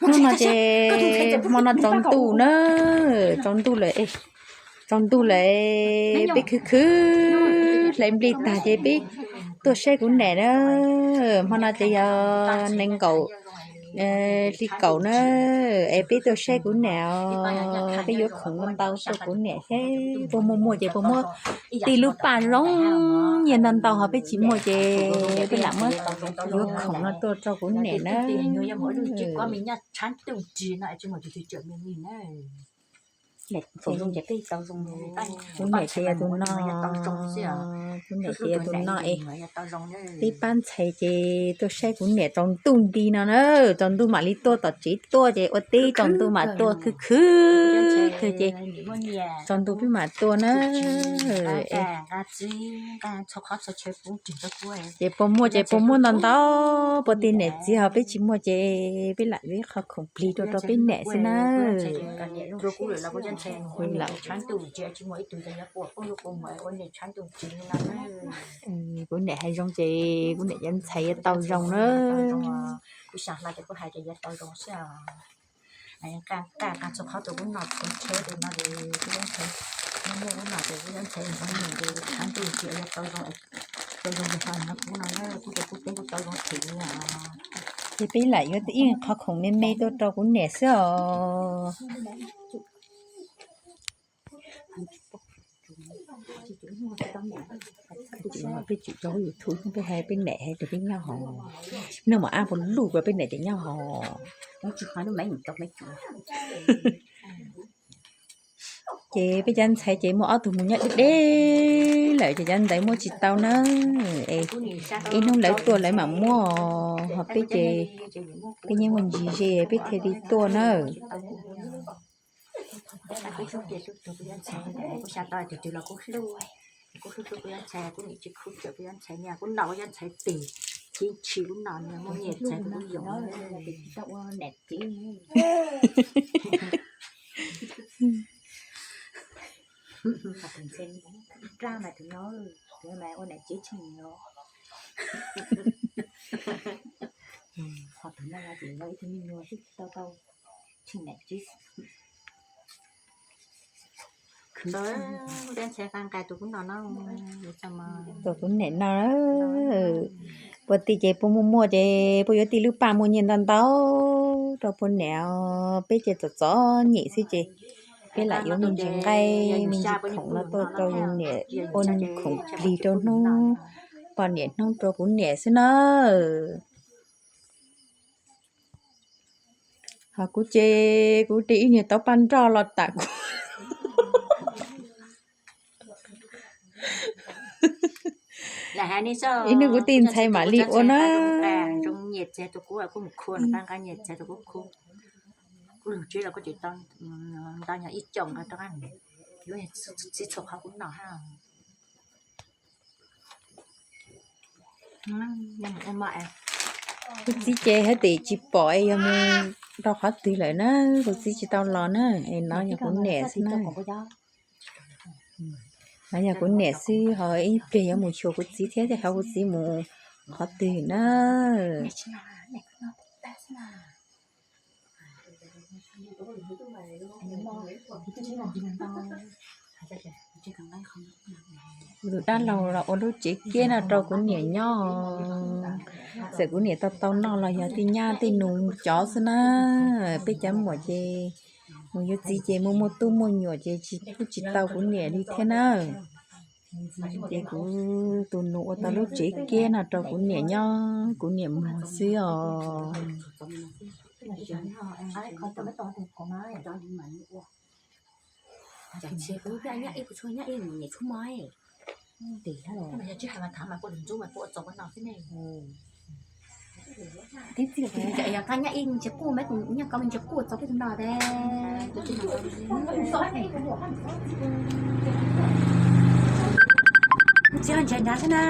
Hnub no ces hmo no tsaus ntuj na, tsaus ntuj lawm, tsaus ntuj lawm, peb khwv khwv hlais nplig tag ces peb tuaj saib kuv niam na. Hmo no ces yog nees nkaum hli kaum na, es peb tuaj saib kuv niam os. Peb yuav khoom ntau tuaj kuv niam thiab. Puas muaj muaj ces puas muab tij lub paj zoo nyiaj ntau ntau, ho peb tsis muaj ces peb lam muab yuav khoom no tuaj rau kuv niam na. Kuv niam ces yog tus no, kuv niam ces yog tus no es peb pab ntxhais ces tuaj saib kuv niam tsaus ntuj nti no na. Tsaus ntuj mam li tuaj tom tsev tuaj ces ua teb tsaus ntuj mam tuaj khwv khwv kawg ces tsaus ntuj peb mam tuaj na. Ces puas muaj ces puas muab ntau ntau, puas tij niam txiv, ho peb tsis muaj ces peb lam yuav ib qho khoom plig rau rau peb niam xwb na. Kuv niam hais zoo ces kuv niam cov ntxhais yuav tau zoo na. Ces peb lam yuav ib qho khoom me me tuaj rau kuv niam xwb os. Peb tsum rau YouTube, peb hais peb niam hais tias peb nyob hauv, noj mov ab puas luj ko peb niam tias nyob hauv. Ces peb cov ntxhais ces muaj ob tug mus nyob deb deb lawm ces cov ntawd muab tsis tau na. Es ib hnub lawv tuaj lawv mam muab, ho peb ces peb nyob muaj ntsis ze peb thiaj li tuaj na. Tus kuv niam no, puas tij ces puas muaj muaj ces puas yuav tij lub paj muaj nyiaj ntau ntau rau puas niam. Peb ces txom txom nyem xwb ces peb lam yuav me ntsis nqaij me ntsis khoom no tuaj rau yus niam ua khoom plig rau hnub poj niam hnub rau kuv niam xwb na. Ho kuv ces kuv de ib niag tauv paj nroj los tam kuv. Ib hnub kuv tij ntxhais mam li ua na. Kuv txiv ces hais tias tsis pom es yog mus rau qhov twg lawm na, kuv txiv tsis tau los na, es no yog kuv niam xwb na. No yog kuv niam xwb, ho ib pliag yuav mus xyuas kuv txiv thiab, xyov kuv txiv mus qhov twg na. Tus dab laug los ua lub tsev kiab no rau kuv niam nyob. Txawm kuv niam tau tau noj los yog tej nyab tej nus cov xwb na. Peb cov muam ces mus yuav txiv ces muaj muaj tub muaj nyuam ces tsis pub tsis tau kuv niam li thiab na. Ces kuv tus nus ua tau lub tsev kiab no rau kuv niam nyob, kuv niam muag xwb os. Txiv ntshai ntshai xwb na.